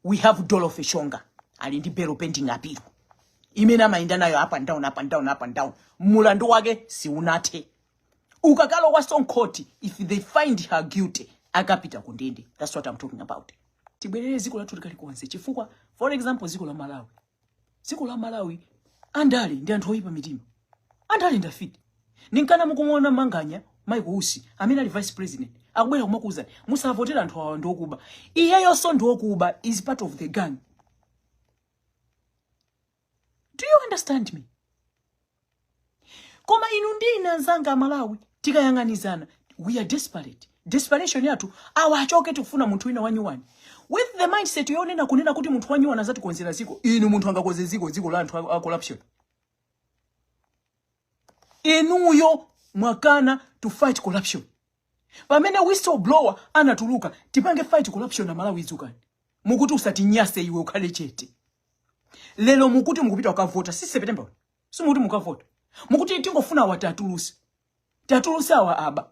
We have Dorothy Shonga, ali ndi bail pending appeal imene amayenda nayo up and down, up and down, up and down. Mulandu wake siunathe. Ukakalowa mkhoti, if they find her guilty, akapita kundende. That's what I'm talking about. Tibwerere dziko lathu likalikonse, chifukwa, for example, dziko la Malawi, dziko la Malawi, andale ndi anthu oyipa mitima, andale ndafiti. Ninkana mukumuona Manganya Michael Usi amene ali vice president akubwera kumakuuzani musavotera anthu awa ndi okuba. Iyeyonso ndi okuba, is part of the gang. Do you understand me? Koma inu ndi ine, anzanga Amalawi, tikayang'anizana, we are desperate. Desperation yathu, awa achoke, tikufuna munthu wina wanyuwani, with the mindset yonena kunena kuti munthu wanyuwani azatikonzera ziko. Inu, munthu angakonze ziko, dziko la anthu a corruption? Inuyo mwakana to fight corruption. Pamene whistleblower anatuluka, tipange fight corruption na Malawi idzukani, mukuti usatinyase iwe, ukhale chete. Lero mukuti mukupita kukavota, si September? Simukuti mukavota, mukuti tingofuna awa tatuluse, tatuluse awa aba.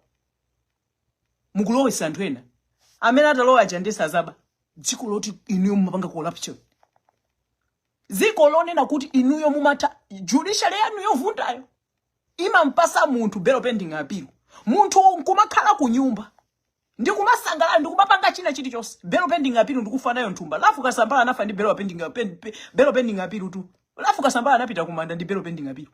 Mukulowesa anthu ena amene atalowa aja ndi sazaba. Dziko loti inuyo mumapanga corruption, dziko lonena kuti inuyo mumatha judiciary yanu yovundayo imampasa munthu bail pending appeal, munthu nkumakhala ku nyumba ndikumasangalala, ndikumapanga china chilichonse, bail pending appeal ndikufa nayo nthumba. Ralph Kasambara anafa ndi bail pending appeal tu. Ralph Kasambara anapita kumanda ndi bail pending appeal,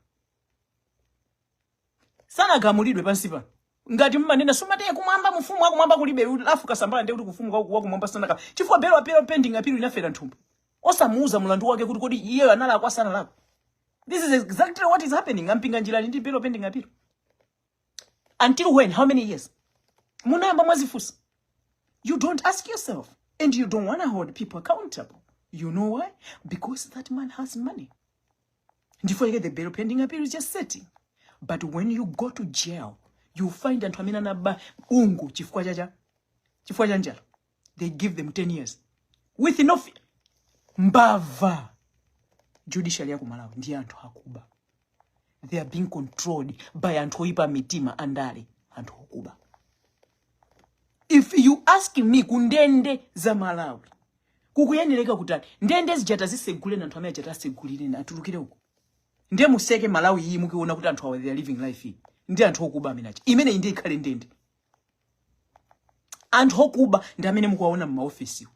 sanagamulidwe pansi pano. Ngati mmanena sumateye kumwamba, mufumu wakumwamba kulibe. Ralph Kasambara ndiye kuti kufumu wakumwamba sanaka, chifukwa bail pending appeal inafera nthumba, osamuuza mulandu wake kuti kodi iyeyo analakwa, sanalakwa. This is exactly what is happening. A Mpinganjira ali ndi bail pending appeal until when? How many years? Munayamba mwazifunsa? You don't ask yourself and you don't want to hold people accountable. You know why? Because that man has money. Ndifo yake the bail pending appeal is just sitting. But when you go to jail, you find anthu amene anaba ungu chifukwa chacha, chifukwa cha njala, they give them 10 years with no mbava. Judiciary ya ku Malawi ndi anthu akuba. They are being controlled by anthu oyipa mitima, andale, anthu okuba. If you ask me, kundende za Malawi kukuyenereka kutani? Ndende zijata zisegule, anthu amene ajata asegulire, atulukire uko. Ndiye museke Malawi iyi mukiona kuti anthu awa, they are living life iyi ndi anthu okuba amene aja. Imene ndiye ikhale ndende. Anthu okuba ndi amene mukuwaona m'maofesiwo.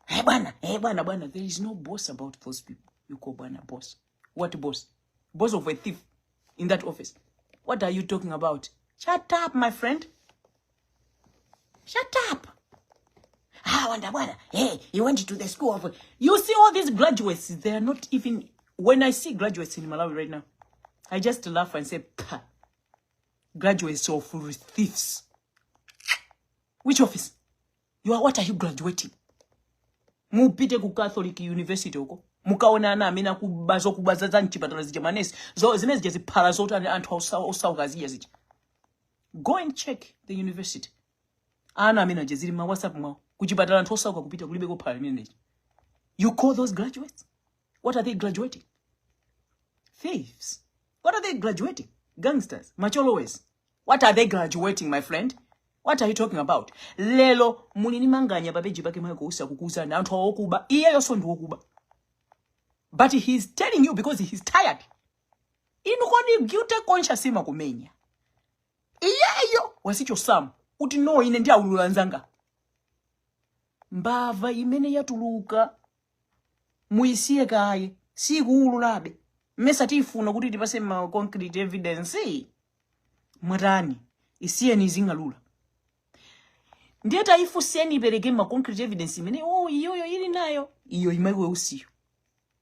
"Hey bwana, hey bwana, bwana." There is no boss about those people you call bwana, boss. What boss? Boss of a thief in that office? What are you talking about? Shut up, my friend, shut up. Ah, wanda bwana, hey, he went to the school of, you see all these graduates, they are not even. When I see graduates in Malawi right now, I just laugh and say, "Pah, graduates of thieves." Which office you are? What are you graduating? Mupite ku Catholic University uko, mukaona ana amene akuba zokuba za mchipatala zija, manesi zo zimene zija, ziphala zoti anthu osauka zija zija. Go and check the university. Ana amene aja zili ma WhatsApp mwawo. Kuchipatala anthu osauka kupita kulibe kophala limeneji. You call those graduates? What are they graduating? Thieves. What are they graduating? Gangsters, macholowes. What are they graduating, my friend? What are you talking about? Lelo muli ni Manganya pa page pake, Michael Usi akukuuzani anthu awokuba. Iyeyonso ndi wokuba, but he's telling you because he's tired. Inu, kodi guilty conscience imakumenya? Iyeyo wasichosamu kuti no, ine ndi aulula nzanga. Mbava imene yatuluka muyisiye kaye, sikuululabe. Mmesa tifuna kuti tipase ma concrete evidence? Mwatani? Isiyeni izing'alula. Ndiye tayifunseni ipereke ma concrete evidence imene, oh, iyoyo ili nayo. Iyo imayiwe usiyo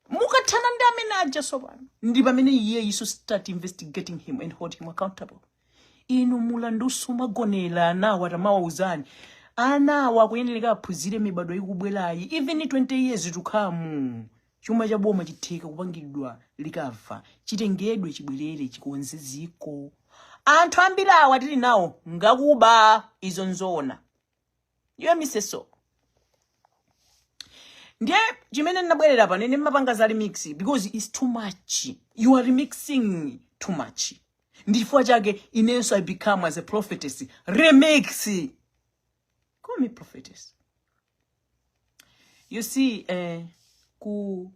mukathana ndi amene aja sopano, ndi pamene iye iso start investigating him and hold him accountable. Inu, mulandu sumagonera. Anawa tamawauzani, anawa akuyenereka aphunzire. Mibado ikubwerayi, even 20 years to come, chuma cha boma chitheka kupangidwa likafa, chitengedwe, chibwerere, chikonze ziko. Anthu ambiri awa tili nawo ngakuba, izo nzoona. Iwe miseso, ndiye chimene ndinabwerera pano, ine mmapanga za remix because it's too much. You are remixing too much. Ndifukwa chake inenso I become as a prophetess remix. Call me prophetess. You see, ku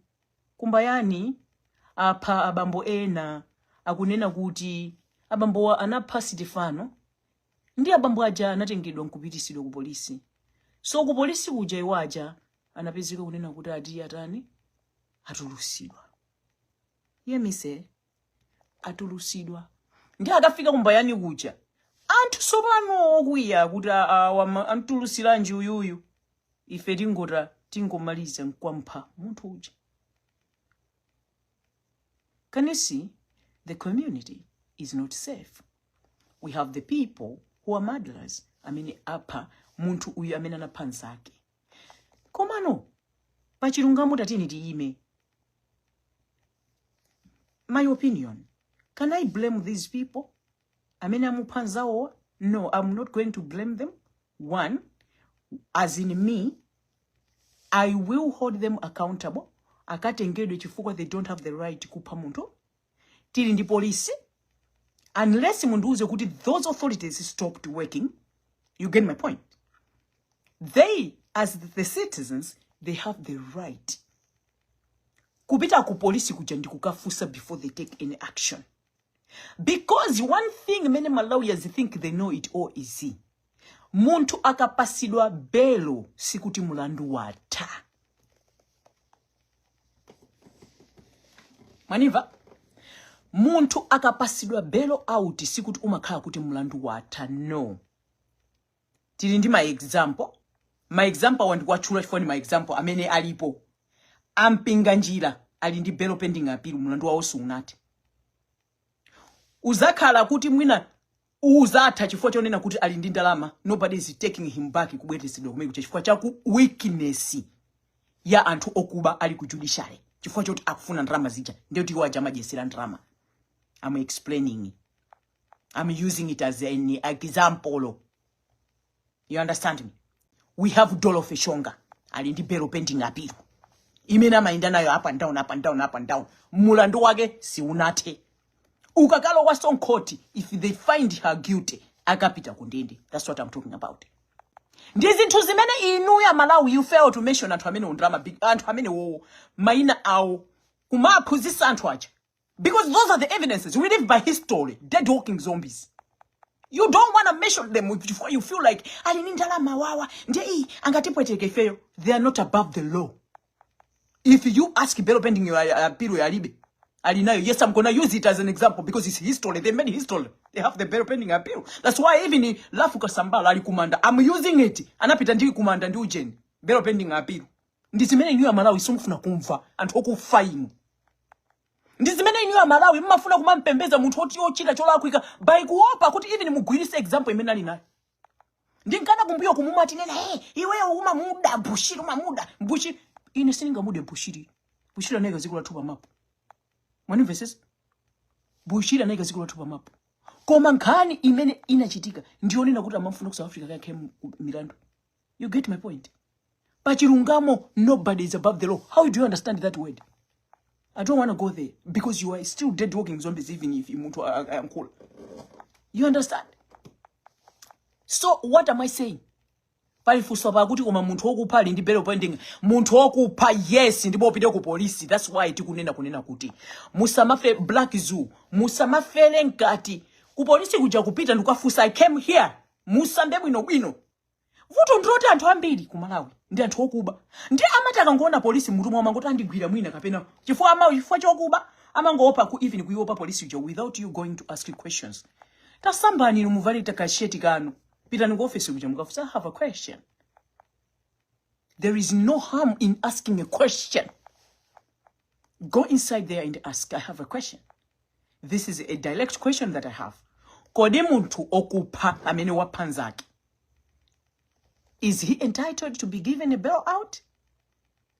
kumbayani apha abambo ena, akunena kuti abambowa anapha Sitifano, ndi abambo aja anatengedwa nkupitisidwa ku polisi. So ku polisi kuja iwo aja anapezeka kunena kuti ati atani, atulusidwa. Yemise atulusidwa, ndi akafika kumbayani kuja anthu sopano okwiya kuti antulusiranji uyuyu, ife tingota tingomaliza nkumpha munthu uja. Can you see? The community is not safe. We have the people who are murderers amene apha munthu uyu amene anapha nzake. Komano pachilungamo tatini tiyime. My opinion, can I blame these people amene amupha nzawowa? No, I'm not going to blame them. One, as in me, I will hold them accountable, akatengedwe, chifukwa they don't have the right kupha munthu. Tili ndi polisi, unless mundiuze kuti those authorities stopped working. You get my point? They, as the citizens, they have the right kupita ku polisi kuja ndi kukafusa before they take any action, because one thing many Malawians think they know it all is munthu akapasidwa belo sikuti mulandu watha. Mwanimva? Munthu akapasidwa bail out sikuti umakhala kuti mulandu watha, no. Tili ndi ma example. Ma example awa ndikuwatchula chifukwa ndi ma example amene alipo. A Mpinganjira ali ndi bail pending appeal, mulandu wawo sunathe. Uzakhala kuti mwina uzatha chifukwa chonena kuti ali ndi ndalama. Nobody is taking him back kubweretsedwa kumene kucha chifukwa chaku weakness ya anthu okuba ali ku judiciary, chifukwa choti akufuna ndalama zija, ndiyo kuti iwo aja amadyesera ndalama. I'm explaining, I'm using it as an example. You understand me? We have Dorothy Shonga, ali ndi bail pending appeal imene amayenda nayo up and down, up and down, up and down. Mulandu wake siunathe. Ukakalowa court, if they find her guilty, akapita kundende. That's what I'm talking about. Ndi zinthu zimene inu ya Malawi, you fail to mention anthu amene ndrama big, anthu amene wowo mayina awo kumaphunzitsa anthu aja, because those are the evidences. We live by history. Dead walking zombies, you don't want to mention them before you feel like ali ndi ndalama wawa, ndiye iyi angatipweteke ifeyo. They are not above the law. If you ask, bail pending appeal yalibe, alinayo. Yes, I'm gonna use it as an example because it's history. They made history. They have the bail pending appeal. That's why even Ralph Kasambara ali kumanda, I'm using it. Anapita ndi kumanda ndi ujeni, bail pending appeal. Ndi zimene inu ya Malawi simufuna kumva, anthu okufa inu. Ndi zimene inu ya Malawi mmafuna kumampembeza munthu oti ochita cholakwika by kuopa kuti even mugwirise example imene ali nayo. Ndinkana kumbuyo kumumati nena, "Hey, iweyo umamuda Bushiri, umamuda Bushiri." Ine sindingamude Bushiri. Bushiri anayika dziko lathu pamapu. Mwanimvesesa? Bushiri anayika dziko lathu pamapu, koma nkhani imene inachitika ndiyonena kuti amamfuna ku South Africa kayankhe milandu. You get my point? Pachilungamo, nobody is above the law. How do you understand that word? I don't want to go there because you are still dead walking zombies, even if munthu ayankhula. You understand? So what am I saying? Palifunso pakuti koma munthu wokupha ali ndi bail pending? Munthu wokupha, yes, ndipo upite ku polisi. That's why tikunena kunena kuti musamafe black zoo, musamafere mkati. Ku polisi kuja kupita ndikukafunsa, "I came here." Musambe bwinobwino. Vuto ndiloti anthu ambiri ku Malawi ndi anthu okuba, ndi amati akangoona polisi mutu mwawo amangoti andigwira mwina kapena chifukwa ama chifukwa chokuba amangoopa ku even kuiopa polisi uja without you going to ask questions. Tasambani inu, muvale takasheti kanu, pitani ku office kuja mukafunsa, "I have a question." There is no harm in asking a question. Go inside there and ask, "I have a question. This is a direct question that I have. Kodi munthu okupha amene wapha nzake, is he entitled to be given a bail out?"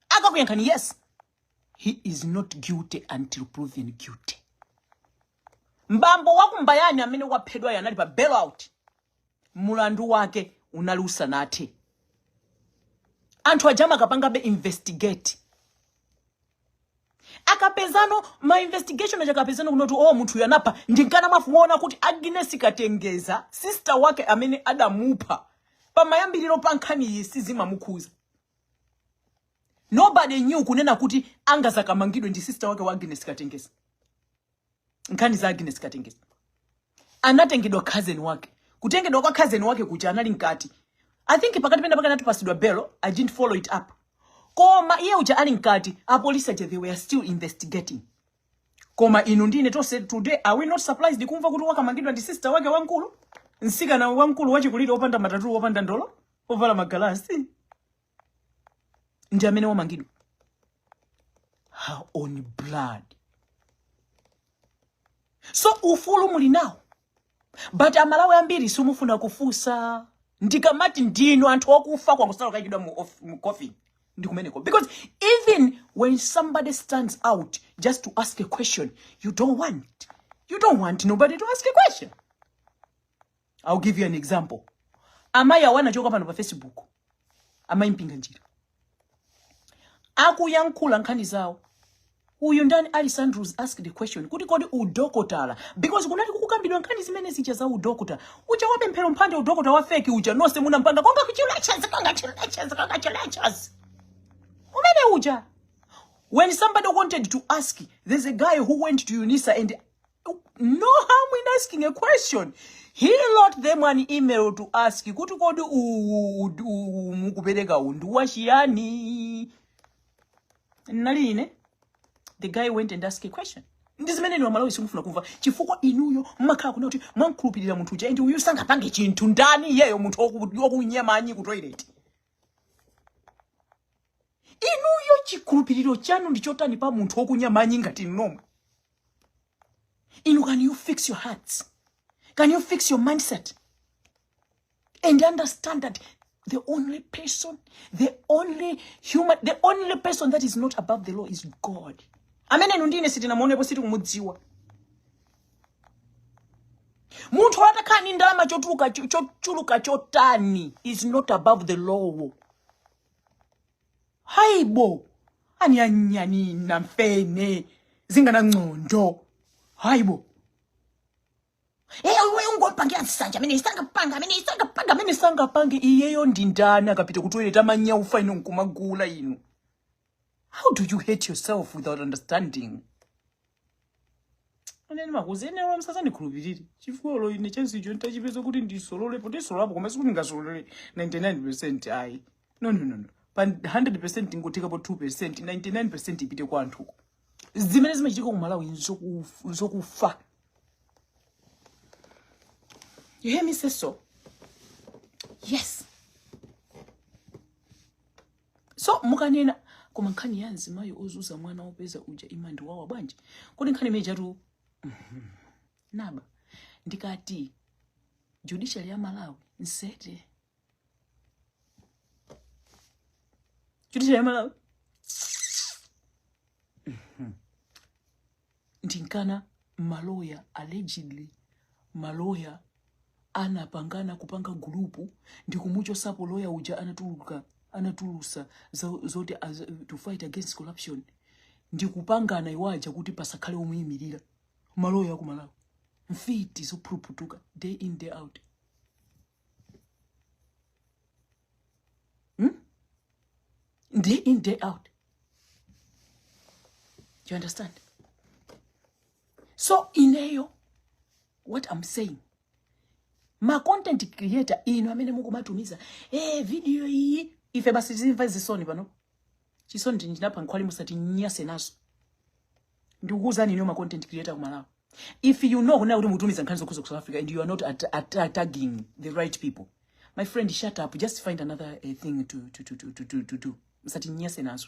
Akakuyankhani yes, he is not guilty until proven guilty. Mbambo wakumbayani amene waphedwa anali pa bail out, mulandu wake unali usanathe. Anthu aja amakapangabe investigate, akapezano ma investigation aja, akapezano kunoti, oh, munthu uyu anapha. Ndinkana mwafuona kuti Agnes Katengeza, sister wake amene adamupha pamayambiriro pa nkhani iyi, sizimamukhuza. Nobody knew kunena kuti angazakamangidwe ndi sister wake wa Agnes Katengeza. Nkhani za Agnes Katengeza, anatengedwa cousin wake. Kutengedwa kwa cousin wake kuja anali mkati. I think pakati pena pakati anapasidwa bail. I didn't follow it up, koma iye uja ali mkati, apolisi aja, they were still investigating. Koma inu ndine tonse today, are we not surprised kumva kuti wakamangidwa ndi sister wake wamkulu, msikana wamkulu wachikulire, wopanda ma tattoo, wopanda ndolo, ovala magalasi, ndi amene wamangidwa? Her own blood. So ufulu muli nawo, but Amalawi ambiri simufuna kufusa. Ndikamati ndinu anthu okufa, kwangosala kukayikidwa mu coffin ndi kumeneko, because even when somebody stands out just to ask a question, you don't want nobody to ask a question. I'll give you an example. Amayi awo anachoka pano pa Facebook, Amayi Mpinganjira, akuyankhula nkhani zawo. Uyu ndani, Alice Andrews, asked the question kuti kodi udokotala, because kunati kukukambidwa nkhani zimene zija za udokota uja wapemphero mphande, udokota wa fake uja nonse munampanga, congratulations, congratulations, congratulations, umene uja. When somebody wanted to ask, there's a guy who went to UNISA, and no harm in asking a question, he wrote them an email to ask kuti kodi uwu mukupereka uwu ndi wachiyani? Nali ine. The guy went and asked a question. Ndi zimene inu Amalawi simufuna kumva, chifukwa inuyo mmakhala kuna kuti mwamkhulupirira munthu uja, and uyu sangapange chinthu. Ndani iyeyo, munthu wokunyamanyi ku toilet? Inuyo chikhulupiriro chanu ndi chotani pa munthu wokunyamanyi ngati inu nomwe? Inu, can you fix your hearts? Can you fix your mindset and understand that the only person, the only human, the only person that is not above the law is God, amene inu ndine sitinamuonepo, sitikumudziwa? Munthu atakhala ndi ndalama chotuluka, chochuluka chotani, is not above the law. Hayibo, aniyanyanina mfene zinganangcondo. Hayibo, Eh, iwe ungopangira nsanja amene isangapanga, amene isangapanga, amene sangapange iyeyo ndi ndani? Akapita ku toilet amanyaufa, inu nkumagula inu. How do you hate yourself without understanding? Ine makuzi ene msazandikhulupirire, chifukwa olo ine chansicho ntachipeza kuti ndisololepo, ndisololepo, koma sikuti ndingasolole 99%, ayi. No, no, no, no. Pa 100% ngothekapo 2%, 99% ipite kwa anthuko. Zimene zimachitika ku Malawi nzokufa. You hear me say so? Yes. So mukanena, koma nkhani ya mzimayi ozuza mwana wopeza uja imandiwawa bwanji? Kodi nkhani imene chatu naba ndikati judiciary ya Malawi nsete, judiciary ya Malawi ndinkana maloya, allegedly maloya anapangana kupanga gulupu ndikumuchosapo loya uja anatuluka, anatulusa zoti to fight against corruption, ndikupangana iwaja kuti pasakhale omuyimirira. Maloya aku Malawi mfiti zophuluphutuka day in, day out, Day in, day out. You understand? So ineyo, what I'm saying, ma content creator inu amene mukumatumiza video iyi, ife basi tizimva zisoni pano, chisoni ndinapha nkhwali, musatinyase nazo. Ndikukuwuzani inu ma content creator ku Malawi, if you know kunena kuti mukutumiza nkhani zokhuza ku South Africa and you are not tagging the right people, my friend, shut up. Just find another thing to do. Musatinyase nazo.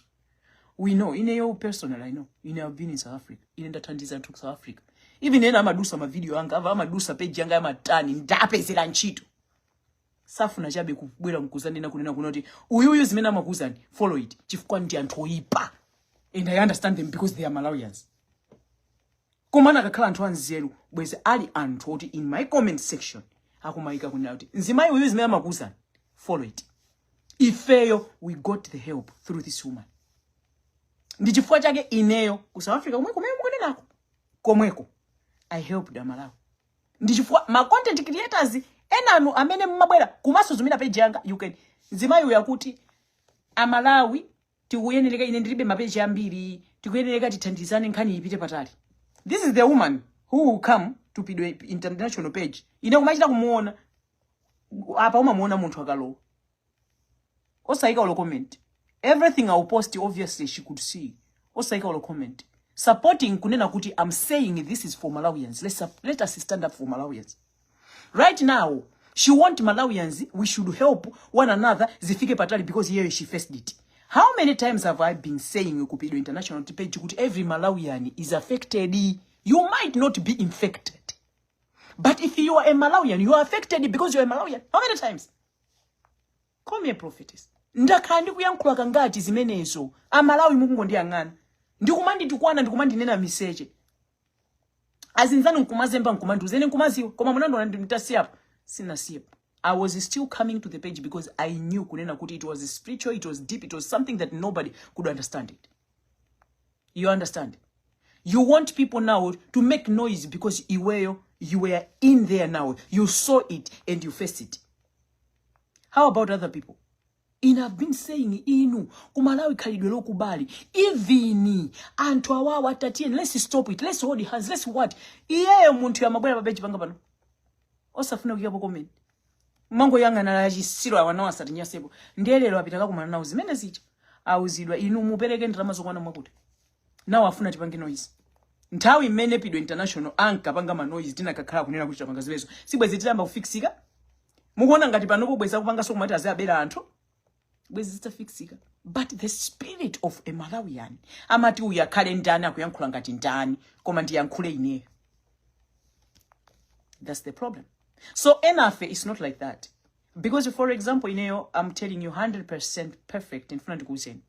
We know. Ineyo personal, I know. Ine have been in South Africa. Ine ndathandiza anthu ku South Africa. Even ena amadusa mavideo anga, ava amadusa page yanga yamatani, ndapezera ntchito. Safuna chabe kubwera mkuzanena kunena kuna kuti uyuyu zimene amakuuzani, follow it, chifukwa ndi anthu oyipa, and I understand them because they are Malawians. Koma akakhala anthu anzeru, bwezi ali anthu oti in my comment section akumayika kunena kuti mzimayi uyu zimene amakuuzani, follow it. Ifeyo we got the help through this woman. Ndi chifukwa chake ineyo ku South Africa komwe kumene mukunenako komweko, I helped Amalawi. Ndi chifukwa ma content creators enanu amene mumabwera kumasuzumira page yanga, you can, mzimayi uyu akuti Amalawi Tikuyenereka, ine ndilibe ma page ambiri, tikuyenereka tithandizane, nkhani ipite patali. This is the woman who will come to Pidwe International page. Ine kumachita kumuona apa, umamuona munthu akalowa osayika olo comment. Everything I will post, obviously she could see, osayika olo comment supporting, kunena kuti I'm saying this is for Malawians. Let us stand up for Malawians right now. She want Malawians, we should help one another, zifike patali, because here she faced it. How many times have I been saying ku Pidwe International page kuti every Malawian is affected? You might not be infected, but if you are a Malawian, you are affected because you are a Malawian. How many times? Call me a prophetess. Ndakhala ndikuyankhula kangati zimenezo? Amalawi mukungondiyang'ana, ndikumanditukwana, ndikumandinena miseche, azinzanu nkumazemba, nkumandiuzene, nkumaziwa, koma munandiona nditasiyapo? Sinasiyepo. I was still coming to the page because I knew kunena kuti it was spiritual, it was deep, it was something that nobody could understand it. You understand? You want people now to make noise because iweyo, you were in there. Now you saw it and you faced it. How about other people? Ine I've been saying, inu kumalawi khalidwe lokubali, even anthu awawa tatiyeni, let's stop it, let's hold hands, let's what? Iyeyo munthu yamabwera pa page panga pano osafuna kuyikapo comment, mangoyang'ana la chisiro awa nawo asatinyasepo. Ndiye lero apita kakumana nawo zimene zija, auzidwa inu mupereke ndalama zokwana mwakuti. Nawo afuna tipange noise. Nthawi imene Pidwe International ankapanga ma noise, tinakakhala kunena kuti tapanga zimenezo, sibwezi titamba kufikisika? Mukuona ngati panopo bweza kupanganso kumati aziyabera anthu? Bwezi zitafikisika. But the spirit of a Malawian amati uyu akhale ndani, akuyankhula ngati ndani, koma ndiyankhule ineyo. That's the problem. So enafe is not like that, because for example ineyo, I'm telling you 100% perfect, ndifuna ndikuuzeni,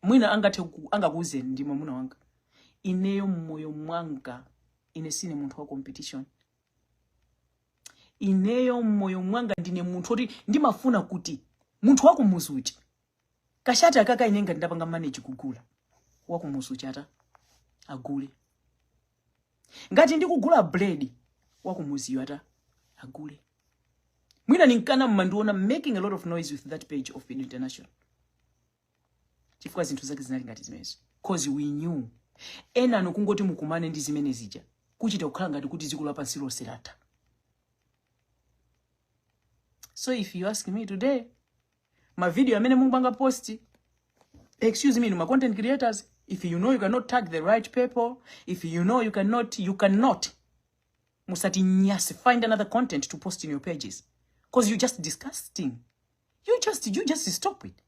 mwina angathe angakuuzeni ndi mwamuna wanga, ineyo mmoyo mwanga ine sine munthu wa competition. Ineyo mmoyo mwanga ndine munthu oti ndimafuna kuti munthu wakumuzi uja kashati akaka ine ngati ndapanga manage kugula, wakumuzi uja ata agule. Ngati ndikugula bread, wakumuziyo ata agule. Mwina ninkana mmandiona making a lot of noise with that page of Pidwe International chifukwa zinthu zake zinali ngati zimenezo, 'cause we knew ena nokungoti mukumane ndi zimene zija, kuchita kukhala ngati kuti dziko lapansi lonse latha. So if you ask me today, ma video amene mukupanga post, excuse me, ma content creators, if you know you cannot tag the right people, if you know you cannot, you cannot, musati nyase. Find another content to post in your pages, 'cause you're just disgusting. You just stop it.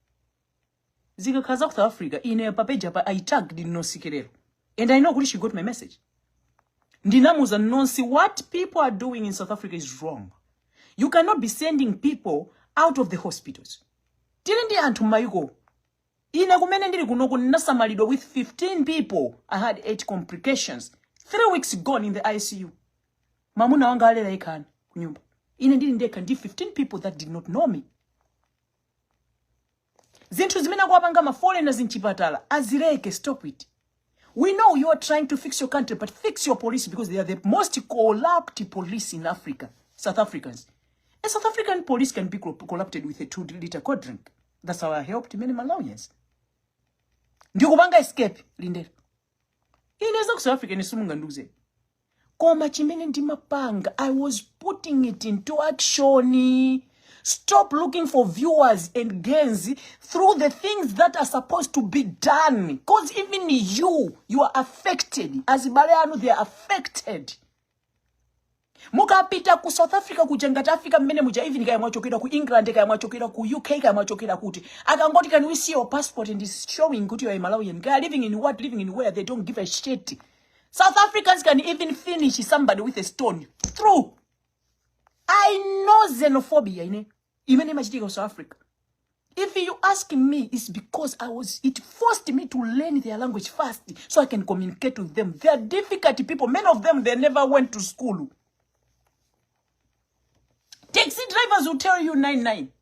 Zikakhala za ku South Africa, ine pa page apa I tagged Nosikelelo and I know kuti she got my message. Ndinamuza Nonsi, what people are doing in South Africa is wrong. You cannot be sending people out of the hospitals. Tili ndi anthu m'mayiko. Ine kumene ndili kunoku ndinasamalidwa with 15 people. I had 8 complications, 3 weeks gone in the ICU. Mamuna wanga alera yekhani kunyumba, ine ndili ndekha ndi 15 people that did not know me. Zinthu zimene akuwapanga ma foreigners mchipatala azileke. Stop it. We know you are trying to fix your country, but fix your police, because they are the most corrupt police in Africa. South Africans, a South African police can be corrupted with a 2-liter cold drink. That's how I helped many Malawians ndikupanga escape. Lindela, ine za ku South Africa ine simungandiuze, koma chimene ndimapanga, I was putting it into action. Stop looking for viewers and gains through the things that are supposed to be done, 'cause even you, you are affected. Azibale anu, they are affected. Mukapita ku South Africa kuja, ngati Africa mmene muja, even kaya mwachokera ku England, kaya mwachokera ku UK, kaya mwachokera kuti, akangoti, "Can we see your passport?" and is showing kuti you are a Malawian, kaya living in what, living in where, they don't give a shit. South Africans can even finish somebody with a stone through. I know xenophobia ine imene imachitika ku South Africa. If you ask me, it's because I was it forced me to learn their language fast so I can communicate with them. They are difficult people. Many of them, they never went to school. Taxi drivers will tell you 99,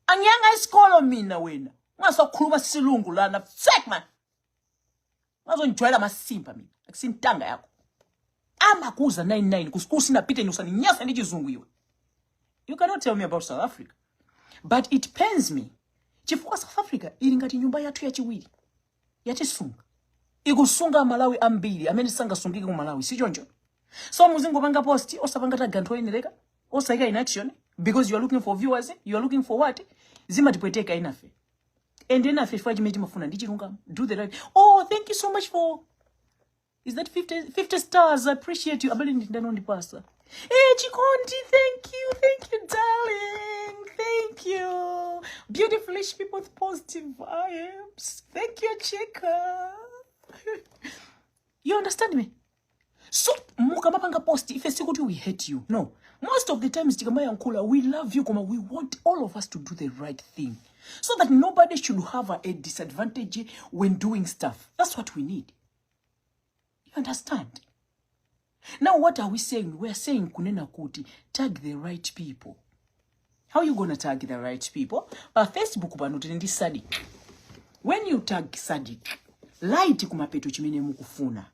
"Angiyanga isikolo mina, wena ungasakhuluma silungu lana, sek man, ungazonijwayela amasimba mina, akusintanga yakho." Amakuza 99 ku school sinapite, usaninyasa ndi chizungu iwe. You cannot tell me about South Africa, but it pains me. Chifukwa South Africa ili ngati nyumba yathu yachiwiri, yatisunga, ikusunga Amalawi ambiri amene sangasungike ku Malawi, si choncho? So muzingopanga post osapanga tag anthu oyenereka, osayika in action because you are looking for viewers, you are looking for what? Zimatipweteka enafe, and enafe chifukwa chimene timafuna ndi chilungamo. Do the right. Oh, thank you so much for, is that 50, 50 stars? I appreciate you. Abale, ndindani ondipasa? Eh, Chikondi, thank you, thank you, darling. Thank you. Beautiful people with positive vibes. Thank you, Chika. You understand me? So mukamapanga post, ife sikuti we hate you. No. Most of the times tikamayankhula, we love you, koma we want all of us to do the right thing so that nobody should have a disadvantage when doing stuff. That's what we need. You understand? Now what are we saying? We are saying kunena kuti tag the right people. How you gonna tag the right people? Pa Facebook pano tili ndi SADC. When you tag SADC, write kumapeto chimene mukufuna.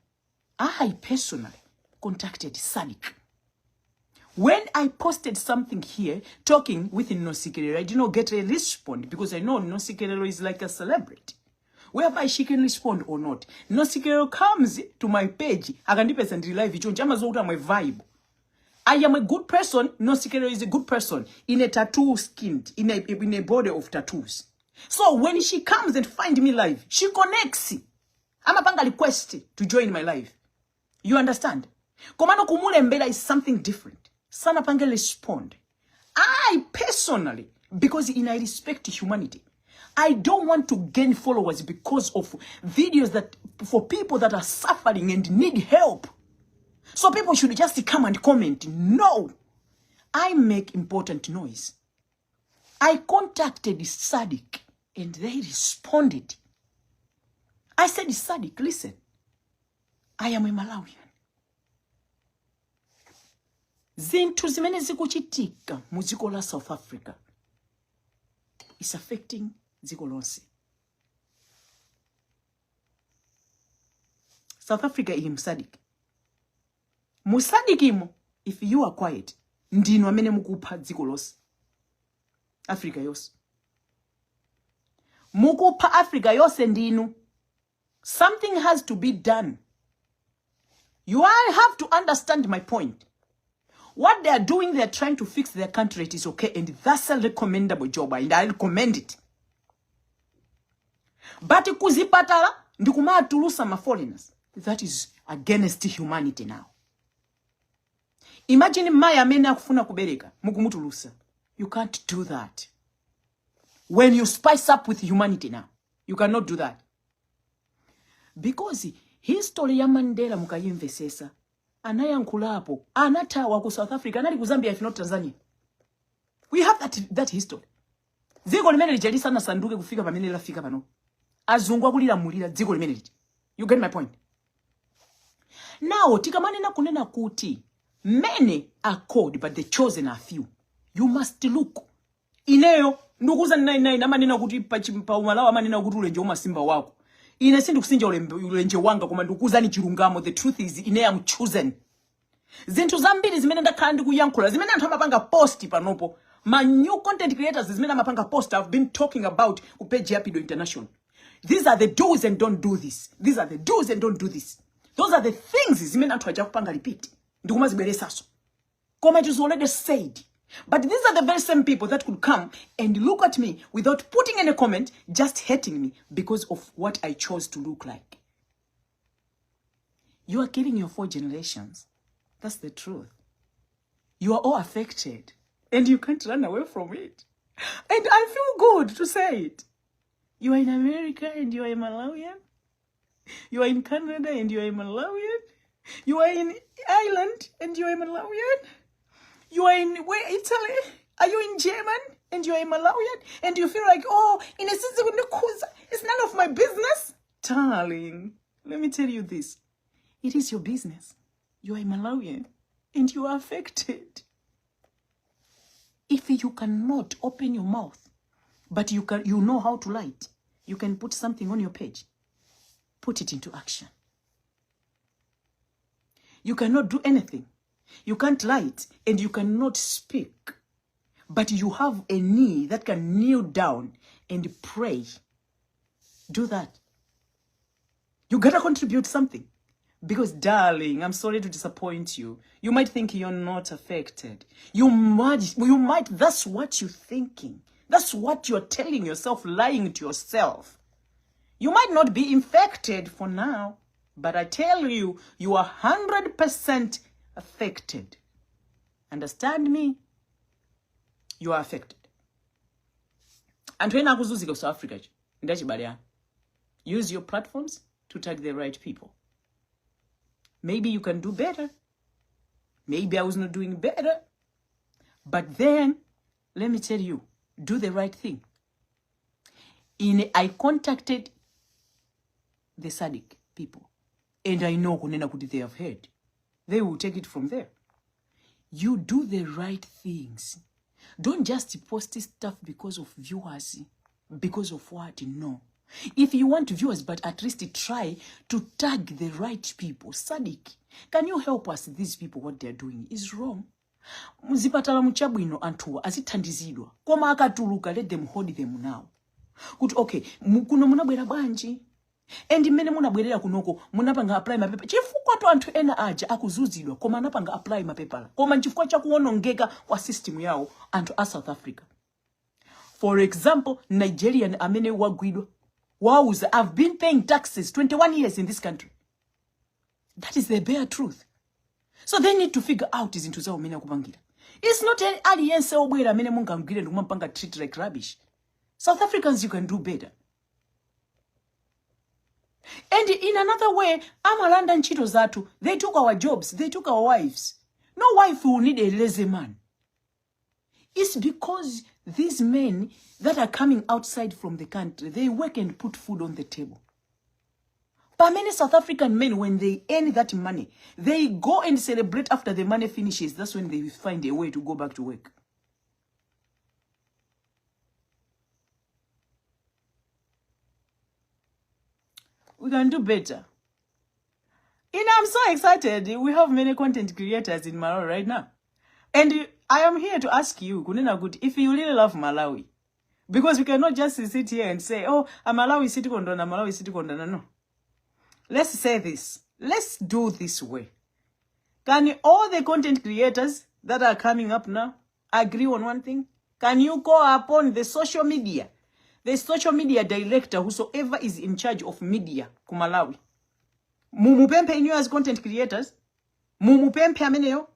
I personally contacted SADC. When I posted something here talking with Nosikelelo, I did not get a response because I know Nosikelelo is like a celebrity, whereby she can respond or not. Nosikelelo comes to my page, akandipeza ndili live choncho, amadziwa kuti I'm a vibe. I am a good person. Nosikelelo is a good person in a tattoo skinned, in a body of tattoos. So when she comes and find me live, she connects. Amapanga request to join my live. You understand? Komano kumulembera is something different. Sanapange respond. I personally, because in I respect humanity, I don't want to gain followers because of videos that for people that are suffering and need help. So people should just come and comment. No, I make important noise. I contacted SADC and they responded. I said, "SADC, listen, I am a Malawian. Zinthu zimene zikuchitika mu dziko la South Africa is affecting dziko lonse. South Africa ili mu SADC. Mu SADC-imo, if you are quiet, ndinu amene mukupha dziko lonse, Africa yonse. Mukupha Africa yonse ndinu. Something has to be done. You all have to understand my point. What they are doing, they are trying to fix their country. It is okay, and that's a recommendable job, and I recommend it. But kuzipatala ndikumatulusa ma foreigners, that is against humanity now. Imagine mayi amene akufuna kubereka mukumutulusa. You can't do that. When you spice up with humanity now, you cannot do that. Because history ya Mandela mukayimvesesa, anayankhulapo, anathawa ku South Africa, anali ku Zambia, if not Tanzania. We have that history. Dziko limene lija lisanasanduke kufika pamene lafika pano, azungu akulilamulira dziko limene lija. You get my point? Now tikamanena kunena kuti many are called but the chosen are few, you must look. Ineyo ndikuuza 99 amanena kuti pa Umalawi amanena kuti ulenje umasimba wako. Ine sindikusinja ulenje wanga, koma ndikuuzani chilungamo. The truth is, ine am chosen. Zinthu zambiri zimene ndakhala ndikuyankhula, zimene anthu amapanga post panopo, ma new content creators, zimene amapanga post, I've been talking about ku page ya Pido International. These are the do's and don't do this, these are the do's and don't do this. Those are the things zimene anthu aja kupanga repeat ndikumazibweresaso, koma it is already said. But these are the very same people that could come and look at me without putting any comment, just hating me because of what I chose to look like. You are killing your four generations. That's the truth. You are all affected and you can't run away from it, and I feel good to say it. You are in America and you are a Malawian. You are in Canada and you are a Malawian. You are in Ireland and you are a Malawian. You are in where? Italy? Are you in German and you are a Malawian? And you feel like, "Oh, in a sense, it's none of my business." Darling, let me tell you this. It is your business. You are a Malawian and you are affected. If you cannot open your mouth, but you know how to write, you can put something on your page. Put it into action. You cannot do anything. You can't write and you cannot speak. But you have a knee that can kneel down And pray. Do that. You gotta contribute something. Because, darling, I'm sorry to disappoint you. You might think you're not affected. You might, that's what you're thinking. That's what you're telling yourself, lying to yourself. You might not be infected for now, but I tell you, you are 100% affected. Understand me? You are affected. Anthu ena akuzunzika ku South Africa ndi achibale anu. Use your platforms to tag the right people. Maybe you can do better. Maybe I was not doing better. But then, let me tell you, do the right thing. In I contacted the SADC people, and I know kunena kuti they have heard. They will take it from there. You do the right things. Don't just post stuff because of viewers, because of what? No. If you want viewers, but at least try to tag the right people. SADC, can you help us? These people, what they're doing is wrong. Muzipatala muchabwino anthuwa azithandizidwa, koma akatuluka, let them hold them now kuti okay, kuno munabwera bwanji and mmene munabwerera kunoko munapanga apply mapepa, chifukwa to anthu ena aja akuzunzidwa koma anapanga apply mapepala, koma nchifukwa chakuwonongeka kwa system yawo anthu a South Africa. For example, Nigerian amene wagwidwa wauza, "I've been paying taxes 21 years in this country." That is the bare truth. So they need to figure out zinthu zawo mmene akupangira. It's not aliyense obwera amene mungamgwire ndikumampanga treat like rubbish. South Africans, you can do better. And in another way, amalanda ntchito zathu. They took our jobs, they took our wives. No wife will need a lazy man. It's because these men that are coming outside from the country, they work and put food on the table. Pamene South African men, when they earn that money, they go and celebrate. After the money finishes, that's when they find a way to go back to work. We can do better. I'm so excited. We have many content creators in Malawi right now. And I am here to ask you, kunena kuti, if you really love Malawi, because we cannot just sit here and say, "Oh, a Malawi sitikondana, Malawi sitikondana." No. Let's say this. Let's do this way. Can all the content creators that are coming up now agree on one thing? Can you call upon the social media, the social media director, whosoever is in charge of media ku Malawi? Mumupemphe inu as content creators, mumupemphe ameneyo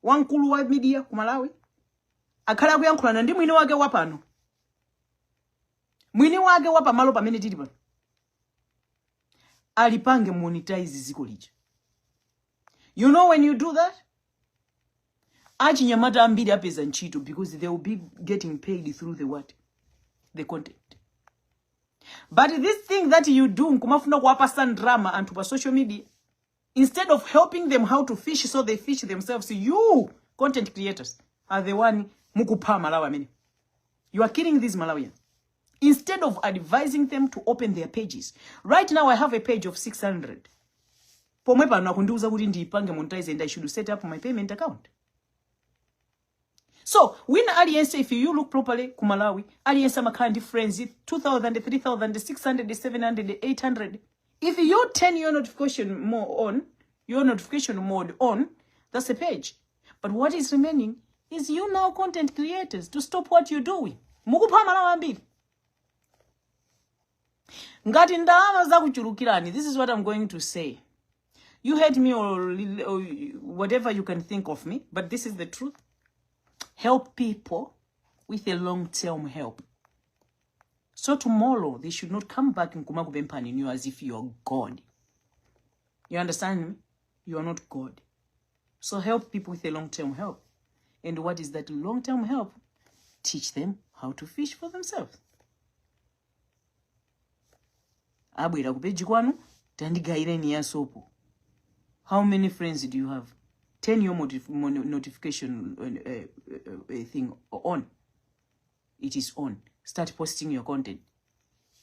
wamkulu wa media ku Malawi, akhale akuyankhulana ndi mwini wake wapano, mwini wake wa pamalo pamene tili pano, alipange monetize ziko lija. You know, when you do that, achinyamata ambiri apeza ntchito because they will be getting paid through the what? The content. But this thing that you do, nkumafuna kuwapasa drama anthu pa social media instead of helping them how to fish so they fish themselves, you content creators are the one mukupha Malawi amene. You are killing these Malawians instead of advising them to open their pages. Right now I have a page of 600. Pomwe pano akundiuza kuti ndiyipange monetize and I should set up my payment account. So wina aliyense, if you look properly ku Malawi, aliyense amakhala ndi friends 2000, 3000, 600, 700, 800. If you turn your notification more on, your notification mode on, that's a page. But what is remaining is you now, content creators, to stop what you're doing. Mukupha Malawi ambiri. Ngati ndalama zakuchulukirani, this is what I'm going to say. You hate me or whatever you can think of me, but this is the truth. Help people with a long-term help, so tomorrow they should not come back and kumakupemphani you as if you're God. You understand me? You are not God. So help people with a long-term help. And what is that long-term help? Teach them how to fish for themselves. Abwera ku page kwanu, "Tandigayireni ya sopo." How many friends do you have? Turn your notification thing on. It is on. Start posting your content.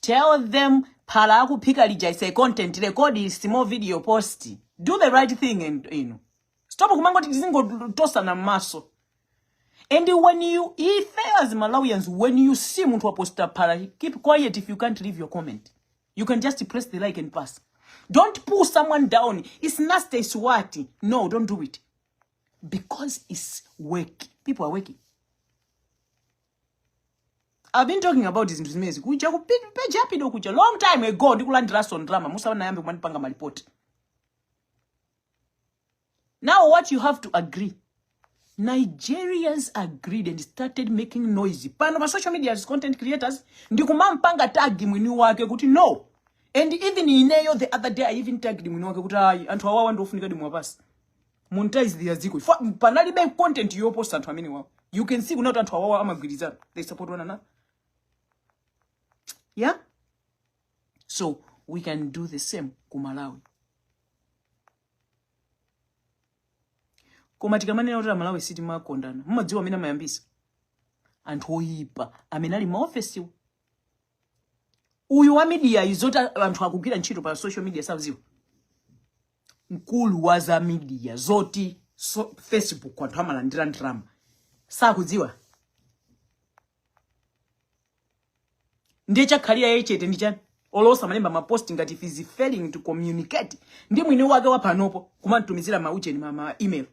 Tell them phala akuphika lija is a content. Record small video, post. Do the right thing and stop kumangoti tizingotosana m'maso. And when you, ife as Malawians, when you see munthu waposta phala, keep quiet. If you can't leave your comment, you can just press the like and pass. Don't pull someone down. It's nasty, it's what? No, don't do it, because it's work. People are working. I've been talking about zinthu zimenezi kuja ku page yapido kuja long time ago, ndikulandiranso ndalama musanayambe kumandipanga malipoti. Now what you have to agree, Nigerians agreed and started making noise pano pa social media as content creators, ndikumampanga tag mwini wake kuti no. And even ineyo, the other day I even tagged mwini wake kuti ayi, anthu awawa ndiofunika dimwapasi monetize their dziko. Panalibe content yoposta anthu amene wawo. You can see kunati anthu awawa amagwirizana, they support one another. Yeah, so we can do the same ku Malawi. Koma tikamanena kuti Amalawi sitimakondana, mumadziwa amene amayambisa? Anthu oyipa amene ali maofesiwo. Uyu wa media, izoti anthu akugwira ntchito pa social media saziwa. Mkulu wa za media, zoti so, Facebook anthu amalandira ndalama sakudziwa. Ndiye chakhalira iye chete ndi chani? Olosa malemba maposti ngati if is failing to communicate ndi mwini wake wa panopo, kumantumizira maucheni ma email,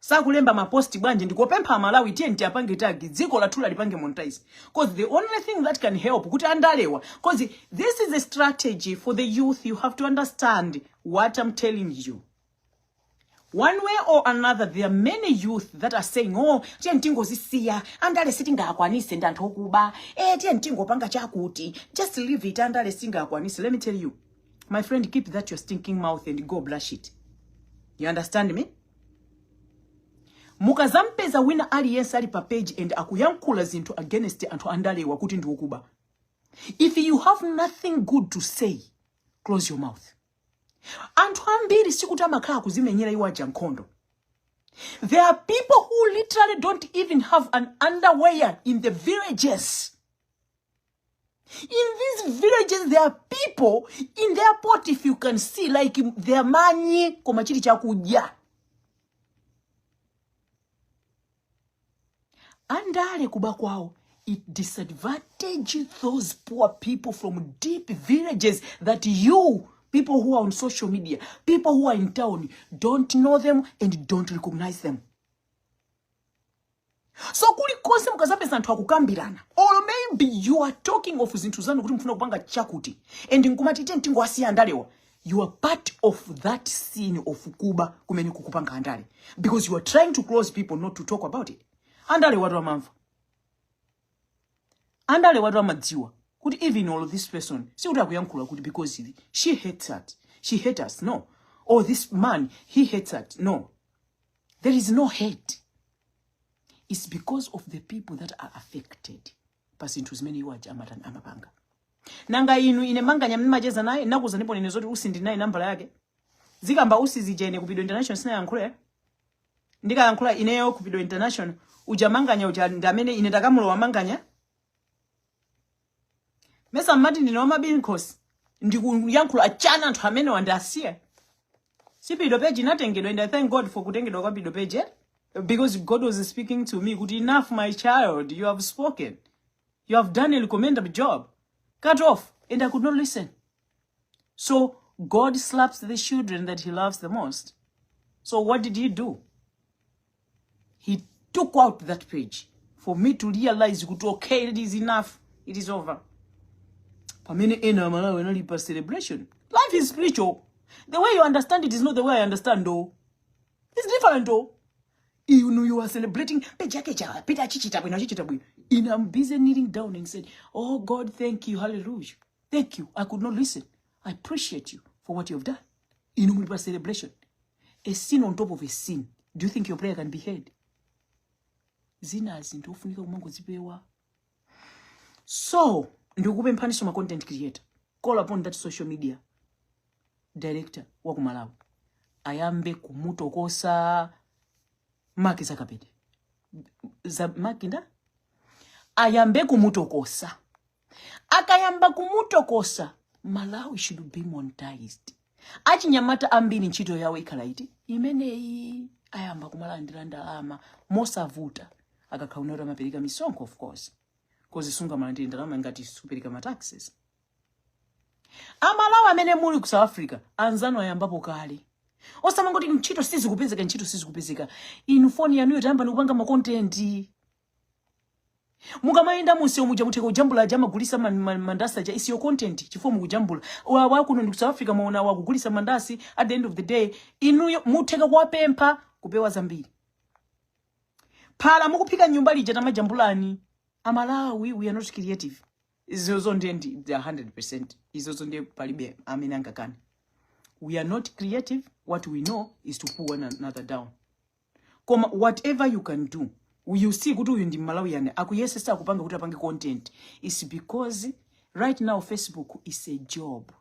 sakulemba maposti bwanji? Ndikopempha Amalawi, tiye tiapange tag, dziko lathu lipange monetize, cause the only thing that can help kuti andalewa, cause this is a strategy for the youth. You have to understand what I'm telling you. One way or another, there are many youth that are saying, "Oh, tiye tingozisiya andale, sitingakwanise, ndi anthu okuba. Eh, tiye tingopanga chakuti, just leave it, andale singakwanise." Let me tell you, my friend, keep that your stinking mouth and go brush it. You understand me? Mukazampeza wina aliyense ali pa page and akuyankhula zinthu against anthu andalewa kuti ndi okuba, if you have nothing good to say, close your mouth. Anthu ambiri sikuti amakhala kuzimenyera iwo aja nkhondo. There are people who literally don't even have an underwear in the villages. In these villages there are people in their pot, if you can see, like their manyi koma chili chakudya. Andale kuba kwawo, it disadvantage those poor people from deep villages that you people who are on social media, people who are in town, don't know them and don't recognize them. So kulikonse mukazapeza anthu akukambirana, or maybe you are talking of zinthu zanu kuti mufuna kupanga chakuti and nkumati tiye tingowasiya andalewa, you are part of that sin of kuba kumene kukupanga andale, because you are trying to close people not to talk about it. Andale watu amamva, andale watu amadziwa kuti even all this person sikuti akuyankhula kuti because she hates us, she hates us, no, or this man, he hates us, no. There is no hate. It's because of the people that are affected pa zinthu zimene iwo aja amatani, amapanga. Nanga inu, ine Manganya mmacheza naye, nakuza ndipo nene zoti Usi ndi naye nambala yake. Zikamba Usi zija, ine ku Pido International sinayankhule. Ndikayankhula ineyo ku Pido International uja, Manganya uja ndi amene ine ndakamulowa Manganya. Mesa mmati ndine wamabinkosi, ndikuyankhula achana anthu amene wandasiya. Si Pido page inatengedwa, and I thank God for kutengedwa kwa Pido page, eh? Because God was speaking to me kuti, "Enough, my child, you have spoken, you have done a recommendable job, cut off." And I could not listen. So God slaps the children that he loves the most. So what did he do? He took out that page for me to realize kuti okay, it is enough, it is over. Pamene ena Amalawi anali pa celebration. Life is spiritual. The way you understand it is not the way I understand though. It's different though. You know, you are celebrating page yake cha pita, achichita bwino, achichita bwino. In I'm busy kneeling down and said, "Oh God, thank you, hallelujah, thank you. I could not listen. I appreciate you for what you have done." Inu muli pa celebration. A sin on top of a sin. Do you think your prayer can be heard? Zina zinthu ofunika kumangozipewa. So ndikupemphaniso ma content creator, call upon that social media director wa ku Malawi, ayambe kumutokosa Mark Zuckerberg, za Mark nda ayambe kumutokosa. Akayamba kumutokosa, Malawi should be monetized. Achinyamata ambiri ntchito yawo ikhala iti imeneyi, ayamba kumalandira ndalama mosavuta. Akakhala kuti amapereka misonkho, of course, 'cause sungamalandire ndalama ngati supereka ma taxes. Amalawi amene muli ku South Africa, anzanu ayambapo kale. Osamangoti ntchito sizikupezeka, ntchito sizikupezeka. Inu foni yanuyo tayamba nikupanga ma content. Mukamayenda munsewu muja, mutheka kujambula aja amagulisa mandasi aja. Is your content, chifukwa mukujambula wawa kuno ndi ku South Africa, mwaona wakugulisa mandasi. At the end of the day, inuyo mutheka kuwapempha, kupewa zambiri. Phala mukuphika nyumba lija, tamajambulani. Amalawi, we are not creative. Izozo ndiye ndi 100%. Izozo ndiye palibe amene angakane. We are not creative. What we know is to pull one another down. Koma whatever you can do, you see kuti uyu ndi Malawian akuyesesa, akupanga kuti apange content, is because right now Facebook is a job.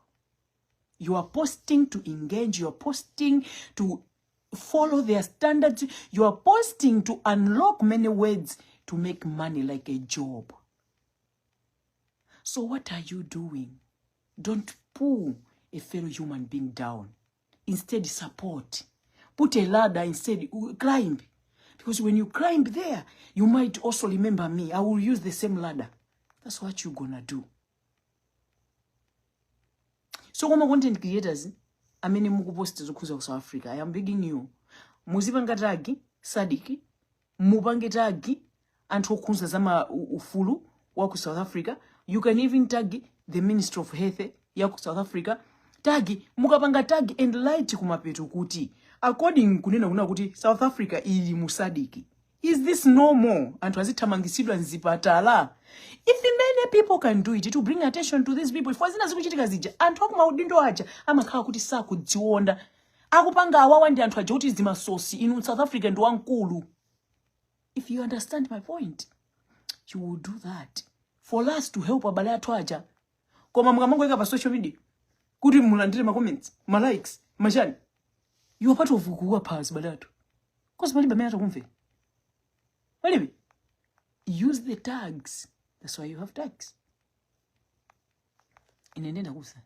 You are posting to engage, you are posting to follow their standards, you are posting to unlock many words to make money, like a job. So what are you doing? Don't pull a fellow human being down. Instead support, put a ladder, instead climb, because when you climb there, you might also remember me. I will use the same ladder. That's what you're gonna do. So koma content creators amene mukuposta zokhuza ku South Africa, I am begging you, muzipanga tag SADC, mupange tag anthu okhudza za ma ufulu wa ku South Africa. You can even tag the Ministry of Health ya ku South Africa. Tag, mukapanga tag and write kumapeto kuti according kunena kuna kuti South Africa ili mu SADC, is this normal anthu azithamangisidwa mzipatala? If many people can do it to bring attention to these people, ifo zina zikuchitika zija, anthu akumaudindo aja amakhala kuti sakudzionda akupanga awawa ndi anthu aja kuti zimasosi. Inu, South Africa ndi wamkulu. If you understand my point, you will do that for us to help abale athu aja. Koma mukamangoyika pa social media kuti mulandire ma comments, ma likes, machani, you are part of kuwapha azibale athu, 'cause palibe amene atakumvera, palibe. Use the tags. That's why you have tags. Ine ndenda kusa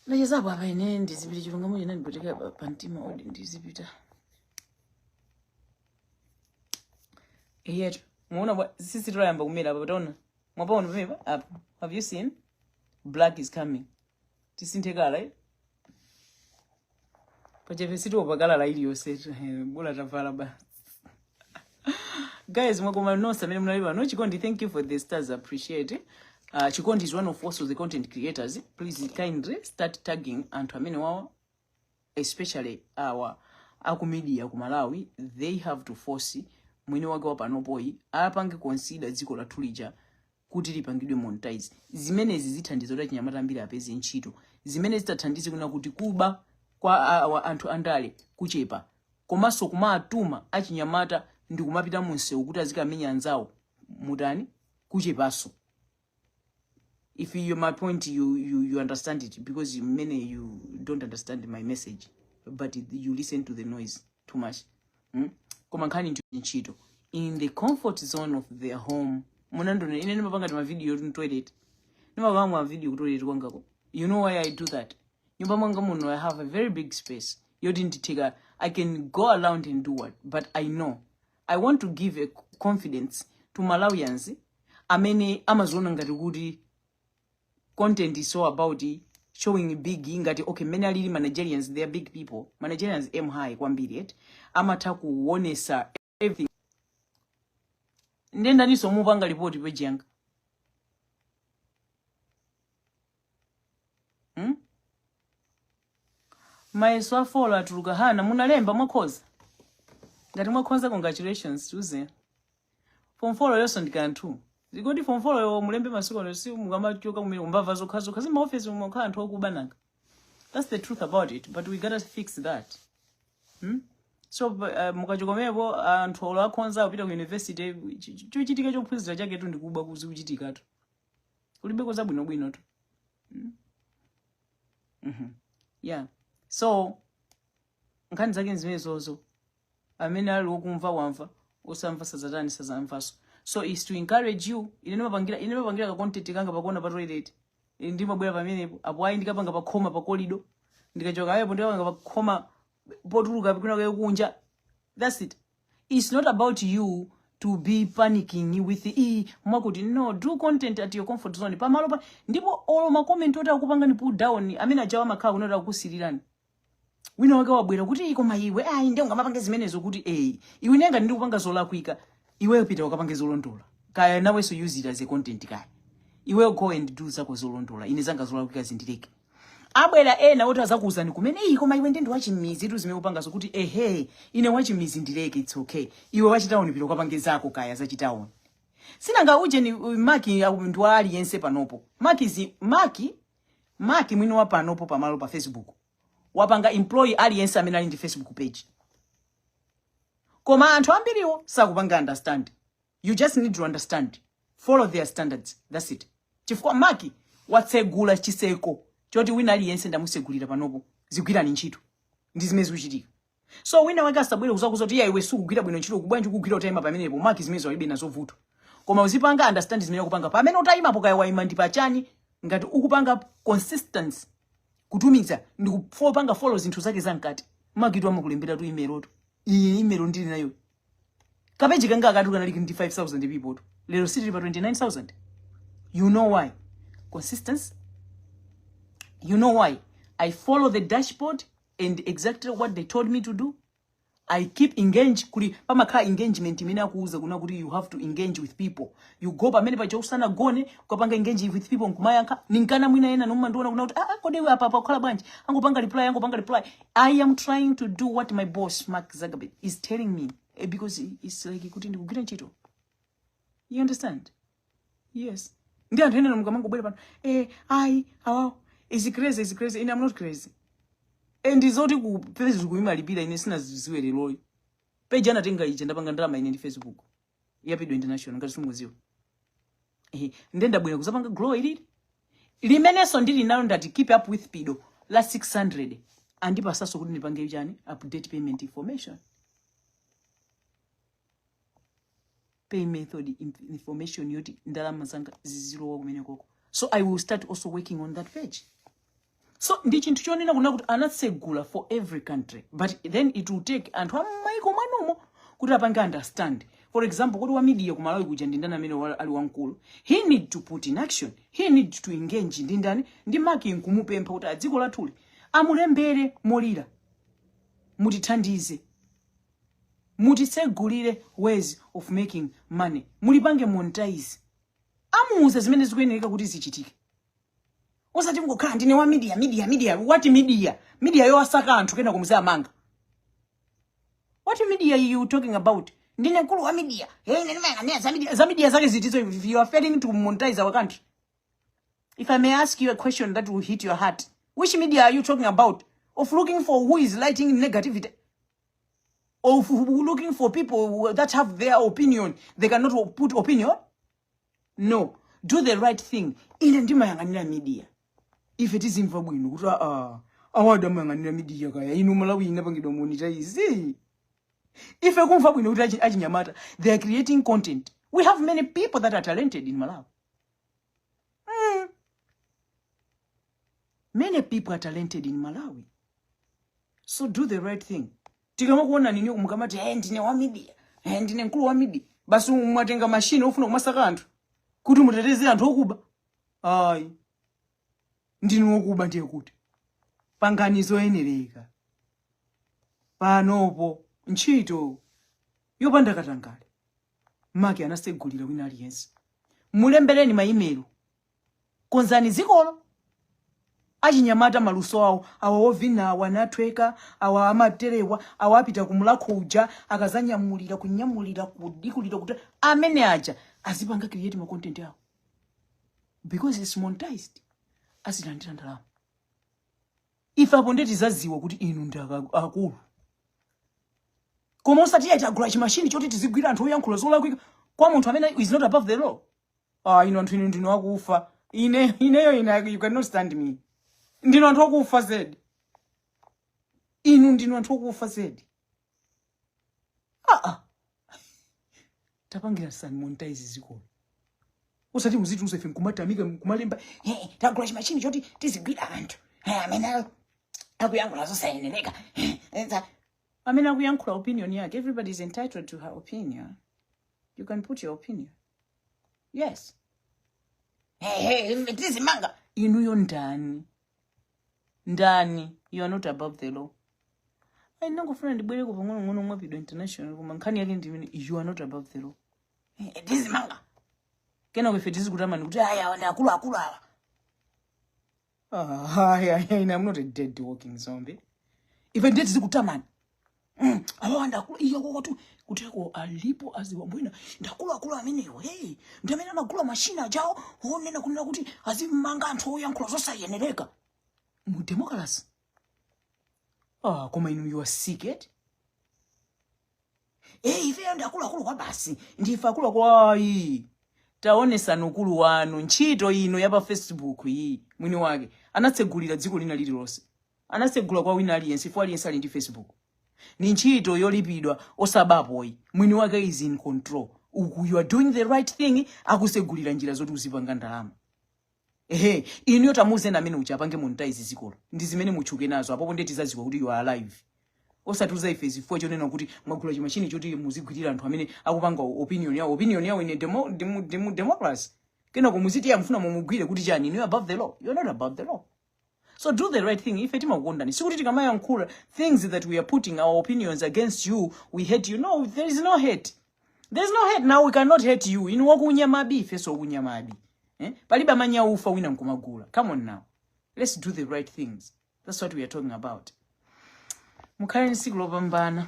ndachezapo apa. Ine ndizipita, chilungamo chinandipweteka pa mtima. Odi ndizipita iyetu. Muona bwa sisi tolayamba kumera apa? Taona, mwapaona pamenepa apa? Have you seen? Black is coming. Tisinthe colour, eh? Pachepe sitiopa colour iliyonse, bola tavala basi. Guys, mwakoma nonse amene munali pano. Chikondi, thank you for the stars, appreciate. Chikondi is one of also the content creators. Please kindly start tagging anthu amene wawa, especially our aku media ku Malawi. They have to force mwini wake wa panopoyi apange consider dziko lathu lija kuti lipangidwe monetize. Zimenezi zithandiza kuti achinyamata ambiri apeze ntchito, zimene zitathandize kuna kuti kuba kwa awa anthu andale kuchepa, komanso kumatuma achinyamata ndi kumapita munsewu kuti azikamenya anzawo mutani kuchepanso. If you my point, you understand it, because many, you don't understand my message, but you listen to the noise too much, Koma nkhani ndi ntchito in the comfort zone of their home. Munandona ine ndimapanga ti mavideo mu toilet, ndimapanga mavideo ku toilet kwangako. You know why I do that? Nyumba mwanga muno I have a very big space yoti ndithika, I can go around and do what, but I know I want to give a confidence to Malawians amene amaziona ngati kuti content is so about showing big, ngati okay, mmene alili ma Nigerians. They are big people. Ma Nigerians aim high kwambiri, eti amatha kuonesa everything. Ndendaniso mupanga report page yanga, Mayeso a four atuluka. Hana, munalemba, mwakhoza? Ngati mwakhoza, congratulations. Tuze form four yonso ndi kanthu zikoti form four yo mulembe masiku ano, si mukamachoka kumene umbava zokha zokha zimaofesi mukhala anthu okuba nanga. That's the truth about it, but we gotta fix that, So mukachokomepo anthu olo akhonza kupita ku university, chochitika chophunzira chaketu ndikuba kuzikuchitikatu, kulibeko zabwinobwino tu. Yeah, so nkhani zake zimenezozo. Amene ali wokumva wamva, osamva sazatani, sazamvanso. So is to encourage you. Ine ndimapangira ka content kanga pakona pa toilet. Ine ndimabwera pamenepo apo ayi ndikapanga pa khoma pa corridor, ndikachoka apo ndikapanga pa khoma potuluka kuna kunja. That's it. It's not about you to be panicking with e mwakuti. No, do content at your comfort zone, pamalo pa. Ndipo olo ma comment oti akupangani pull down, amene ajawa amakhala kunoti akukusirirani. Wina wake wabwera kuti, "Ii, koma iwe ayi, ndiye ungamapange zimenezo?" Kuti eh, iwe nenga ndiri kupanga zolakwika, iweyo pita ukapange zolondola. Kaya nawenso use it as a content, kaya iweyo go and do zako zolondola, ine zanga zolakwika zindileke. Abwera ena oti azakuuzani kumene, "Iyi, koma iwe ndi wachimizi tu, zimene upangazo." Kuti ehe, ine wachimizi ndileke, it's okay. Iwe wachitawuni pita ukapange zako, kaya zachitawuni. Sinanga uje ni Mark ndi wa aliyense panopo. Mark zi Mark Mark mwini wa panopo pamalo pa Facebook wapanga employ aliyense amene ali ndi Facebook page, koma anthu ambiriwo sakupanga understand. You just need to understand, follow their standards, that's it. Chifukwa Mark watsegula chiseko choti wina aliyense ndamusegulira panopo, zigwirani ntchito, ndi zimene zikuchitika. So wina wake asabwere kuzakuza kuti, "Iya, iwe sukugwira bwino ntchito, kubwanji kugwira utayima pamenepo?" Mark zimene walibe nazo vuto, koma uzipanga understand zimene ukupanga pamene utayimapo, kaya wayima ndi pachani. Ngati ukupanga consistency kutumiza ndi kupanga follow zinthu zake zamkati, Mark tu amakulembera tu email tu. Iyi email ndili nayo, ka page kanga akati kanali ndi 5000 people tu, lero sitili pa 29,000. You know why? Consistency. You know why? I follow the dashboard and exactly what they told me to do. I keep engage. Kuli pamakhala engagement imene akuuza kuna kuti you have to engage with people. You go pamene paja usanagone, ukapanga engage with people, nkumayankha ninkana mwina ena nomandiona kuna kuti, "Ah, ah, kodi iwe apa apa ukhala bwanji? Angopanga reply, angopanga reply." I am trying to do what my boss Mark Zuckerberg is telling me, because it's like kuti ndikugwira ntchito. You understand? Yes. Ndi anthu ena mukamangobwera pano, ayi, awawo is crazy, is crazy. Ine I'm not crazy. And zoti ku Facebook imalipira, ine sinaziziwe leroyo. Page anatenga ija, ndapanga ndalama ine ndi Facebook yapidwa international, ngati simukuziwa. Nde ndabwera kuzapanga grow ilili limenenso ndili nalo, ndati keep up with pido la 600 andipasaso kuti ndipange chani? Update payment information, pay method information, yoti ndalama zanga zizilowa kumene koko. So I will start also working on that page. So ndi chinthu chonena kuna kuti anatsegula for every country, but then it will take anthu amaiko mwanumo kuti apange understand. For example, kuti wa media ku Malawi kuja ndi ndani amene ali wamkulu? He need to put in action, he need to engage ndi ndani? Ndi Mark, nkumupempha kuti adziko lathuli amulembere molira, "Mutithandize, mutitsegulire ways of making money, mulipange monetize." Amuuza zimene zikuyenereka kuti zichitike, osati ngokhala, "Ndine wa media, media, media." What media? Media yowasaka anthu kena kumuzamanga? What media you talking about? "Ndine mkulu wa media." Hey, ine ndimayang'anira za media. Za media zake zitizo if you are failing to monetize our country? If I may ask you a question that will hit your heart, which media are you talking about? Of looking for who is lighting negativity, of looking for people that have their opinion they cannot put opinion? No, do the right thing. "Ine ndimayang'anira media." Ife tizimva bwino kuti aa, awadi amayang'anira media. Kaya inu, Malawi inapangidwa monetize, ife kumva bwino kuti achinyamata they are creating content. We have many people that are talented in Malawi. Many people are talented in Malawi, so do the right thing. Tikamakuona nini mukamati, "Hey, ndine wa media, hey, ndine mkulu wa media," basi mwatenga mashini ofuna kumasaka anthu kuti muteteze anthu okuba. Ayi, ndinu wokuba. Ndiye kuti pangani zoyenereka panopo, ntchito yopanda katangale. Mark anasegulira wina aliyense. Mulembereni ma email, konzani zikolo. Achinyamata maluso awo awa, ovina awa, anathweka awa, amaterewa awa, apita kumulakho uja, akazanyamulira kunyamulira kudikulira kuti amene aja azipanga create ma content awo, because it's monetized, azilandira ndalama. Ife apo ndeti zaziwa kuti inu ndi akulu, koma osati tagula chimashini choti tizigwira anthu oyankhula zolakwika kwa munthu amene is not above the law. Ah, inu anthu inu ndinu akufa. Ine ineyo ine you cannot stand me. Ndinu anthu akufa zedi, inu ndinu anthu akufa zedi. Ah ah, tapangira sani monetize zikolo, usati muzitiuza ife nkumatamika nkumalemba, "Hey, tagula chimashini choti tizigwira anthu, hey, amene akuyankhula zosayenereka." Amene akuyankhula opinion yake, everybody is entitled to her opinion. You can put your opinion, yes. Hey, hey, tizimanga inuyo ndani? Ndani? You are not above the law. Ayi, ndingofuna ndibwereko pang'onong'ono mwapidwa international, koma nkhani yake ndimene you are not above the law. Eh, tizimanga kenako ife tizikutamani kuti aya, awa ndi akuluakulu awa. Ah, ayi, ayi, I'm not a dead walking zombie. Ife ndiye tizikutamani, awa ndakulu iyo kokotu kuteko alipo aziwambwina ndakuluakulu amenewo. Hey, ndi amene amagula mashina ajawo onena kunena kuti azimanga anthu oyankhula zosayenereka mu democracy. Ah, koma inu, you are sick, eh? Eh, ife ndi akuluakulu kwa basi, ndife akuluakulu. Ayi, taonesani ukulu wanu. Ntchito ino ya pa Facebook iyi, mwini wake anatsegulira dziko lina lililonse, anatsegula kwa wina aliyense, ifo aliyense ali ndi Facebook. Ni ntchito yolipidwa osabapoyi. Mwini wake is in control. Uku you are doing the right thing, akusegulira njira zoti uzipanga ndalama. Ehe, inuyo tamuzeni amene uja apange monetize zikolo ndi zimene mutchuke nazo. Apopo ndiye tizadziwa kuti you are alive. Osatiuza ife zifukwa chonena kuti mwagula chimashini choti muzigwirira anthu amene akupanga opinion yawo, opinion yawo ine demo, demo, demo, democracy. Kenako muziti yamfuna mumugwire kuti chani? Inu above the law? You're not above the law, so do the right thing. Ife timakukondani. Sikuti tikamayankhula things that we are putting our opinions against you, we hate you. No, there is no hate, there is no hate. Now we cannot hate you. Inu wakunyamabi, ifeso wakunyamabi, eh? Palibe amanyaufa wina nkumagula. Come on now, let's do the right things. That's what we are talking about. Mukhale ndi tsiku lopambana.